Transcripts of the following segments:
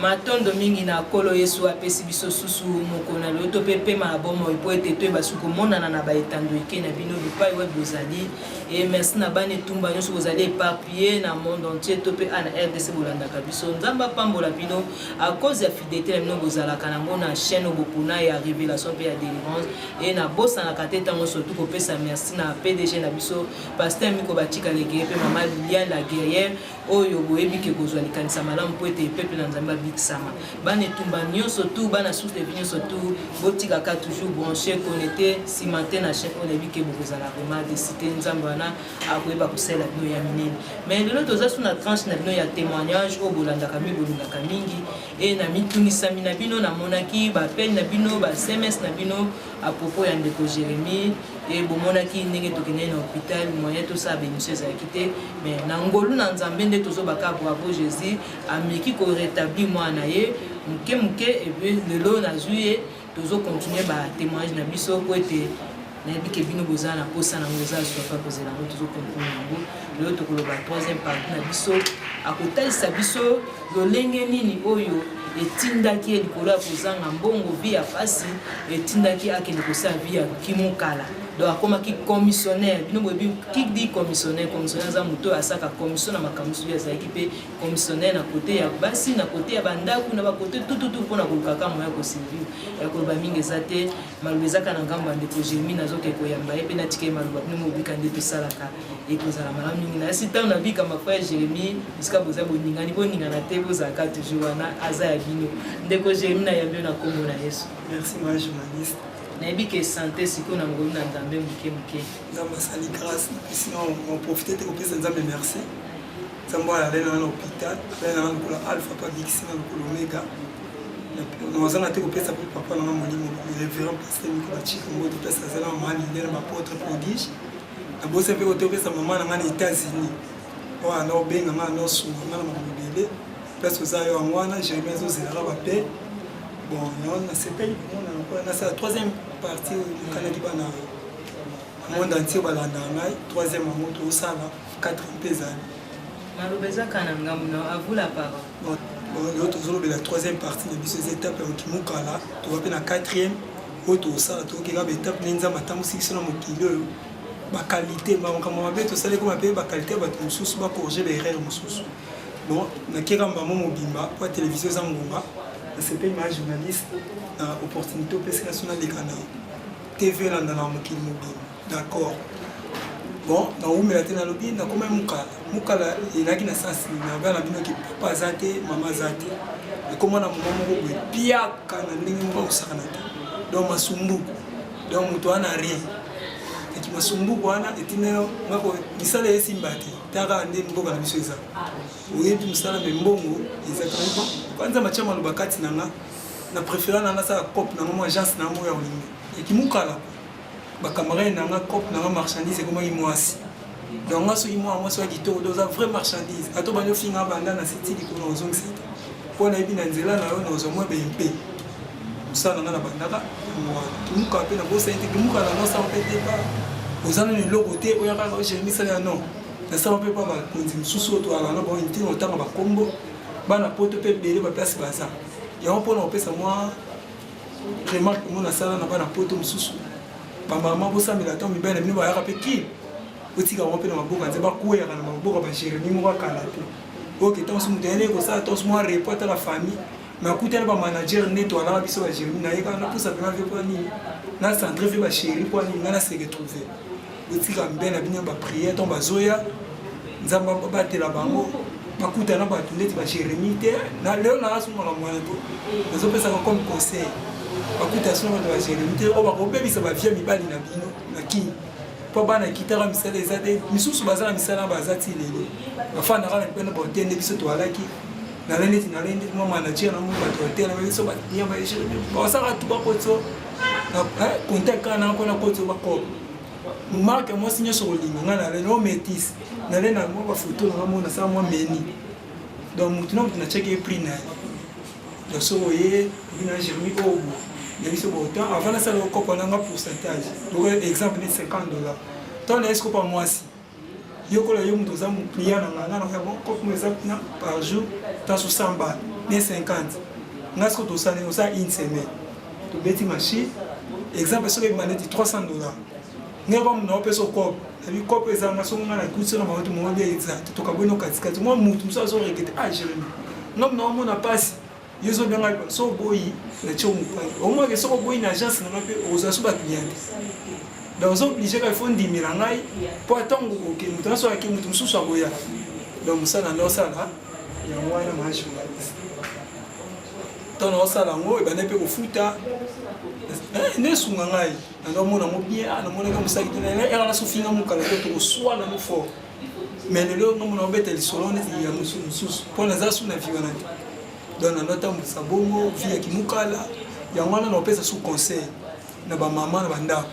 Matondo mingi na Nkolo Yesu apesi biso susu mokolo na lelo to mpe pema na bomoi mpo ete toyeba su komonana na ba etando eke na bino bipai wapi bozali. Et merci na bana etumba nyonso bozali eparpille na monde entier to mpe a na RDC bolandaka biso. Nzambe apambola bino à cause ya fidelité na bino bozalaka nango na chaîne oyo bopona ya révélation mpe ya délivrance. Et nabosanaka te ntango surtout kopesa merci na PDG na biso Pasteur Miko Batika le guerrier mpe mama Liliane la guerrière oyo boyebi ke kozwa likanisa malamu mpo ete peuple na Nzambe abikisama. Bana etumba nyonso tout, bana source de vie nyonso tout, botikaka toujours branché, connecté, cimenté na chaîne oyo nayebi ke bokozala vraiment décité Nzambe wana akoyeba kosalela bino ya minene. Mais lelo toza su na tranche na bino ya témoignage oyo bolandaka mingi, bolingaka mingi e na mitungisami na bino namonaki ba appel na bino, ba SMS na bino à propos ya ndeko Jérémie. E bomonaki ndenge tokendaki na hôpital, moyen tosala ba émission ezalaki te, mais na ngolu na Nzambe nde tozobaka bravo Jésus, ameki ko rétablir mwana na ye moke moke, et puis lelo nazwi ye tozo continuer ba témoignage na biso po ete nayebi ke bino boza na posa nango, eza sofa kozela yango, tozo continuer yango. Lelo tokoloba troisième partie na biso, akotalisa biso lolenge nini oyo etindaki ye likolo ya kozanga mbongo, vie ya pasi etindaki akende kosala vie ya kimokala. Donc akomaki commissionnaire. Bino boyebi qui dit commissionnaire? Commissionnaire aza moto oyo asaka commission na makambo mosusu. Azalaki mpe commissionnaire na kote ya basi, na kote ya bandako, na bakote tututu mpona kolukaka moya kosurvivre. Ya koloba mingi eza te, maloba ezaka na ngambo ya ndeko Jérémie. Nazoke koyamba ye mpe natika ye maloba. Bino mobika nde tosalaka, ekozala malamu mingi. Nayasi ntango nabika mafa ya Jérémie, bisika boza boningani, boningana te, bozalaka toujours wana, aza ya bino. Ndeko Jérémie, nayambi yo na nkombo na Yesu. Merci ma journaliste. Nayebi ke santé sikoyo na ngolu na Nzambe moke moke. Nzambe asali grâce, napesi na profite te kopesa Nzambe merci. Nzambe oyo alai nanga na hôpital, alai nanga lokola alpha mpe abikisi nga lokola omega. Nazanga te kopesa mpe papa nanga molimo, révérend pasteur Miko Bachika mbote, place azala mama Liliane na baapôtre prodige. Nabosi mpe kote kopesa mama nanga na États-Unis oyo anda obenga nga, anda osunga nga na makambo ebele. Place oza yo yango wana, Jérémie azozelaka bape. Bon, yango nasepeli komona lokola nasala troisième partie oyo nakanaki bana monde entier balandaka ngai. Troisième yango tozosala, quatrième mpe ezali. Maloba ezaka na ngambo na, à vous la parole. Bon, lelo tozolobela troisième partie na biso, eza étape ya mokimokala. Toza mpe na quatrième oyo tozosala, tokokeka baétape nde Nzambe atambusi biso na mokili oyo, baqualité makambo mabe tosali ekoma mpe baqualité ya bato mosusu, bacorriger baerreur mosusu. Bon, nakeka mbamo mobimba po ya télévision eza ngonga. Nasepeli ma journaliste na opportunité opesi nga so naleka na TV elanda na mokili mobimba. D'accord, bon, nawumela te. Nalobi nakomai mokala. Mokala elaki na sens na bana bino ke papa aza te, mama aza te. Ekoma na moma moko boye, piaka na ndenge moko akosakana te. Donc masumbuku, donc moto wana rien eki masumbuku wana etinda ngako misala esimba te. Taka nde mboka na biso eza, oyebi mosala me mbongo ezaka. Bon, kwanza matya maloba kati na nga, na préféra na nasala cope nanga mwa agence na moko ya kolinga eki mokala. Bacamarade na nga, cope nanga marchandise ekomaki mwasi. Donc nga soki mwana mwasi wa kitoko to oza vrai marchandise, ata obandi ofinga banda na siti likolo, na ozongisa te mpo nayebi na nzela na yo na ozwa mwa bmp. Mosala na nga na bandaka yango wana kimuka mpe nabosani te kimuka na nosala mpe te pa oza nano eloko te oya kaka Jérémie sala ya non. Nasala mpe pa bakonzi mosusu oyo toyaka na bango ntina otanga bakombo bana poto mpe ebele baplace baza yango mpona kopesa mwa remarque mo nasala na bana poto mosusu. Bamama, bosambela ntango mibali na bino bayaka mpe kini, botika bango mpe na maboko ya Nzambe. Bakweyaka na maboko ya baJérémie moko akala te. Oke ntango mosusu moto ayani kosala ntango mosusu mwa repos ata na famille, mais akutani bamanager nde toalaka biso baJérémie na ye kaka napusa mpena vie mpo nini na centre vie bachéri mpo nini ngai na se retrouve. Botika mbe na bino baprière ntango bazoya, Nzambe abatela bango, bakutana bato ndeti baJérémie te. Na lelo nanga so makambo wana te, nazopesaka comme conseil, bakuta so bato baJérémie te oyo bakobebisa bavie mibali na bino na kini mpo bana ekitaka misala eza te. Misusu baza na misala, baza ti lelo bafandaka na mpena bahotel nde biso toalaki. Nalai neti nalai ndeti mwa manager na mo bato hotel na biso baclient baJérémie basaka tu bakotso contact kaka na kona kotso bakope marke mwasi nyonso kolinga ngai. Nalai no métis, nalai na mwa bafoto nanga mo nasala mwa meni. Donc motu na motu natiaki ye prix na ye. Donc soki oye obi na Jérémie oyo bo na biso bo temps avant nasala okopa nanga pourcentage, donc exemple neti 50 $, ntango na ye sikopa mwasi yokola yo moto oza client na nga, nga nakoya bon cope mo eza kuna par jour taso 100 balles. Bien 50. Nga siko tosala osala une semaine. Tobeti machine. Exemple soki ebima neti $300. Nga ba muna opesa kope. Nabi kope eza nga soki nga na kuti na bango to mongo eza. Tokabwe no katikati. Mwa mutu musu azo regretter ah Jérémie. Nga muna omona pasi. Yo ozo benga so oboyi na tio mopanzi. Omona ke soki oboyi na agence na nga pe okozwa so ba client te. Donc ozo obligé kaka il faut ndimela ngai po atango oke moto nyonso ake moto mosusu akoya. Donc mosala nde osala yango wana ma journaliste. Ntango naosala yango ebandaki mpe kofuta nde esunga ngai naomona yango bien namonaki mosala kitoko era nasofinga mokala te tokoswana no fort. Mais lelo nga mona obeta lisolo neti ya mosusu mosusu mpo naza su na vie wana te. Donc nando atambwisa bongo vie ya kimukala yango wana naopesa su conseil na bamama na bandako.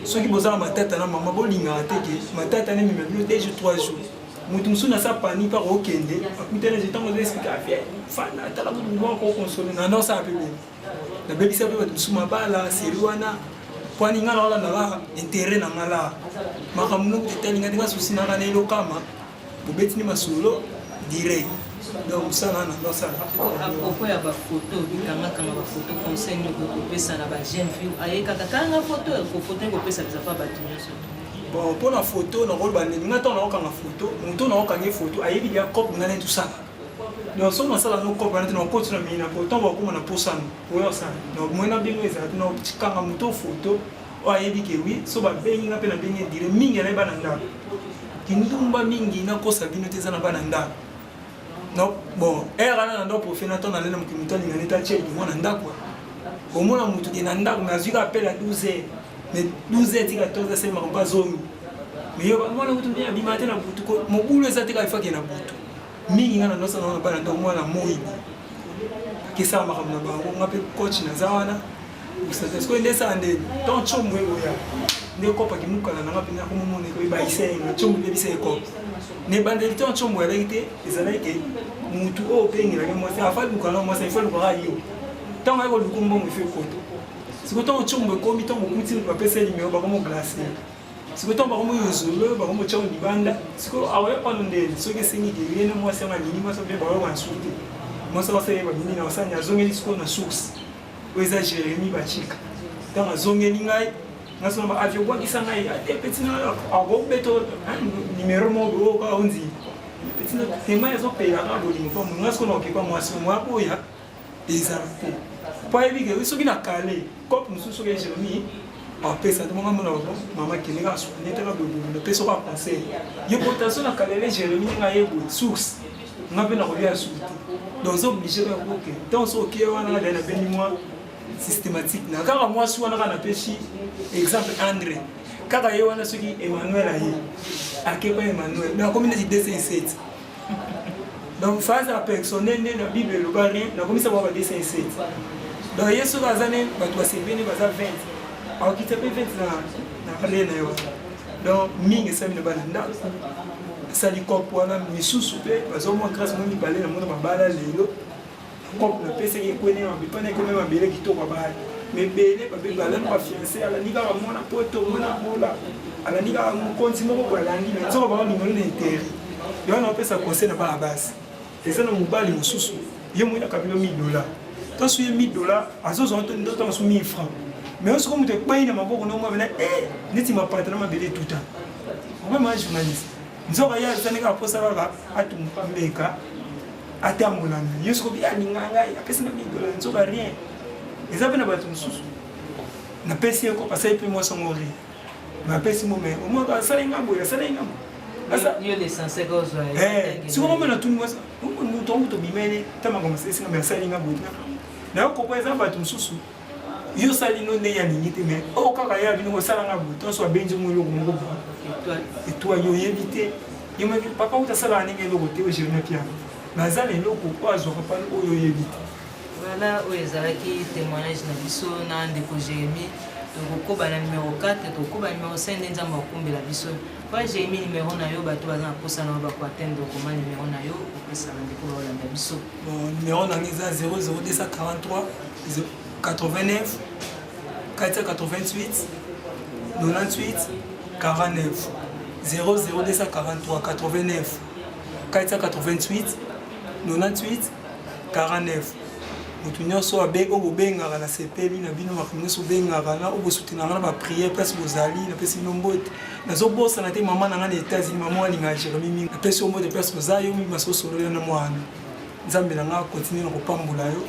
Soki boza na matata na mama bolingaka te ke matata nemema bino 2 jours 3 jours. Moto mosusu na sa panique mpo akokende akutana je ntango azo explique afie fana atala kutu moko akokonsole na ndo asala mpe bongo. Nabebisa mpe bato mosusu mabala seri wana mpo ani ngai naolanda kaka intérêt na ngai la makambo noko etali ngai te ngai susi nanga na elokama bobeti nde masolo direct. Donc mosala wana ndo asala. À propos ya bafoto bikangakanga bafoto, conseil nini okoki kopesa na ba jeune fille aye kaka kanga foto foto ekopesa biza pa bato nyonso? Bon, mpo na foto nakoloba nini, ngai ntango nakokanga foto moto nakokanga ye foto ayebi deya cope ngai neti tosala. Donc soki nasala no cope wana te nakokoti na mina po ntango bakóma na posano oyo osala donc moi nabengo ezala te nakokanga moto foto oyo ayebi ke wi so babengi nga mpe nabengi dire mingi anaye bana ndako kindumba mingi nakosa bino te eza na bana ndako. Donc bon ere wana na ndako profe na ntango nalela moto moto alinga neti atie liboma na ndako omona moto ke na ndako mais azwi kaka appel ya 12 heures mais 12 heures tika 14 heures asemaka mpo azongi mais yo mwana kutu mpe abima te na butu mobulu eza te kaka ifake na butu mingi nga na ndosala wana bana ndako mwana moyibi akesala makambo na bango nga mpe coach naza wana sikoyo nde esala nde ntango combo ekoya nde kopaki mokala nanga mpenza komomona ekoyebayisa ye nga combo ebebisa ye kope na ebandeli ntango combo ezalaki te ezalaki ke mutu oyo obengelaki mwasi afa luka na mwasi ifa lukaka yo ntango aye koluka mbongo ife ekota sikoyo ntango combo ekomi ntango okuti bapesa ye nimero bakomo glace sikoyo ntango bakomo yozolo bakomo tyango libanda sikoyo aoya pano ndeni soki esengi ke ye na mwasi yango alingi mwasi mpe baoyoka na suki te mwasi yango asali babimi na basani azongeli sikoyo na source oyo eza Jérémie Bachika ntango azongeli ngai nasona ba avio obwakisa ngai ate peti na akobeta numero moko oyo kaka ondi peti na tema ezopela kaka bolingo mpo ngai sikoyo nakokepa mwasi mwa boya ezala te mpo ayebi ke soki na kale cope mosusu soki ya Jérémie apesa te monga mona mama kende kaka soki nete kaka boye napesa kaka conseil ye potaso na kalele Jérémie ndenge aye boye source nga mpe nakolia suki te donc oza obligé kaka koke ntango soki oke wana nga dai nabendi mwa systématique na kaka mwasi wana kaka napesi exemple André kaka ye wana soki Emmanuel aye akepa Emmanuel mais akomi neti 207 donc phase ya personnel nde na bible eloba rien nakomisa bango ba 207 donc ye soki aza ne bato basepeli baza 20 akokita mpe 20 na ale na ye wana donc mingi esali na bana ndako esali cope wana misusu mpe bazomwa grâce mo mibale na mona mabala lelo cope napesaki ekwene mabepana ekomi mabele kitoko abali mebele babebalani bafiance alandi kaka mwana poto mwana bola alandi kaka mokonzi moko boye alandi na nzoka bango nimero na interet yo wana opesa conseil na bana basi eza na mobali mosusu ye moyina kabilo 1000 dollars ntanso ye 1000 dollars azozwa ntango so 1000 francs mais osiko moto ekwei na maboko ndongo abena e neti mapata na mabele etuta okomema journaliste nzoka ye azali kaka mposa kaka atumba mbeka atambolana ye soko bi alinga ngai apesi nga 1000 dollars nzoka rien eza mpe na bato mosusu napesi ye kopa asali mpe mwasi yango rien mais apesi mo mais omoi asali nga boye asali nga boye sikoyo mama natuni mwasi moto yango tobimene ta makambo esinga me asali nga boye nayokopa eza bato mosusu yo osali no ndenge alingi te mais oyo kaka ye abino kosala nga boye tonso abenzi mo eloko moko boye etoile oyebi te ye moyebi papa kuta asalaka ndenge eloko te oyo Jérémie Piano mais aza na eloko oyo azwaka pano oyo oyebi te. Voilà oyo ezalaki témoignage na biso na ndeko Jérémie. Tokokoba na numéro 4, tokokoba numéro 5 nde Nzambe akokumbela biso. Pa Jérémie numéro na yo bato baza na posa na yo bako atteindre koma numéro na yo opesa bandeko baolanda biso. Bon, numéro na ngai eza 00243 89 488 98 49 00243 89 488 98. 49 moto nyonso oyo bobengaka nasepeli na bino makambo nyonso obengaka na oyo bosutenaka na baprière place bozali napesi bino mbote nazobosana te mama na ngai na États-Unis mama alingaka Jérémie mingi napesi yo mbote place oza yo mingi masosolola na mwana Nzambe na nga continue na kopambola yo.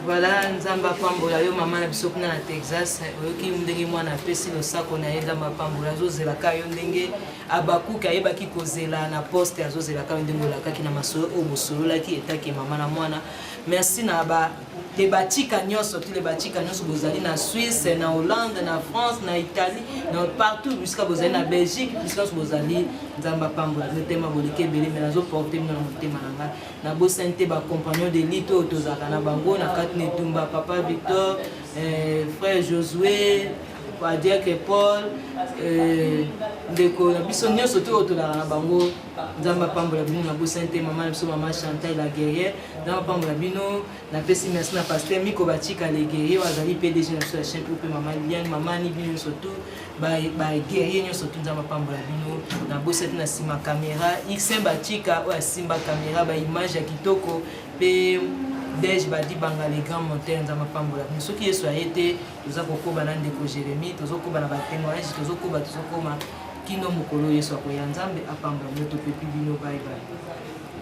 Voilà, Nzambe apambola yo mama na biso kuna na Texas. Oyoki ndenge mwana apesi losako na ye, Nzambe apambola. Azozelaka yo ndenge Abakuki ayebaki kozela na poste, azozelaka yo ndenge olakaki na masolo oyo bosololaki etaki mama na mwana. Merci na ba les bachika nyonso, tous les bachika nyonso bozali na Suisse, na Hollande, na France, na Italie, na partout bisika bozali na Belgique, bisika nyonso bozali. Nzambe apambola bino tema boleki ebele me nazoporte bino na motema na ngai. Nabosani te bacompagnon de lite oyo tozalaka na bango na kati na etumba, papa Victor, frère Josué, diacre Paul, ndeko na biso nyonso te oyo tolaka na bango. Nzambe apambola bino. Nabosani te mama na biso, mama Chantal la guerrière. Nzambe apambola bino. Napesi merci na pasteur Miko Bachika le guerrier oyo azali PDG na biso ya chaîne, mpe mama Liliane, mama ni bino nyonso tu baguerrier nyonso tu. Nzambe apambola bino. Nabosani na nsima caméra Xn Bachika oyo asimba caméra, baimage ya kitoko, mpe Dej Badibanga le grand monteur. Nzambe apambola bino. Soki Yesu aye te, toza kokoba na ndeko Jérémie, tozokoba na batémoignage, tozokoba, tozokoma kino mokolo Yesu akoya. Nzambe apambola bino. Topepi bino. Bye bye.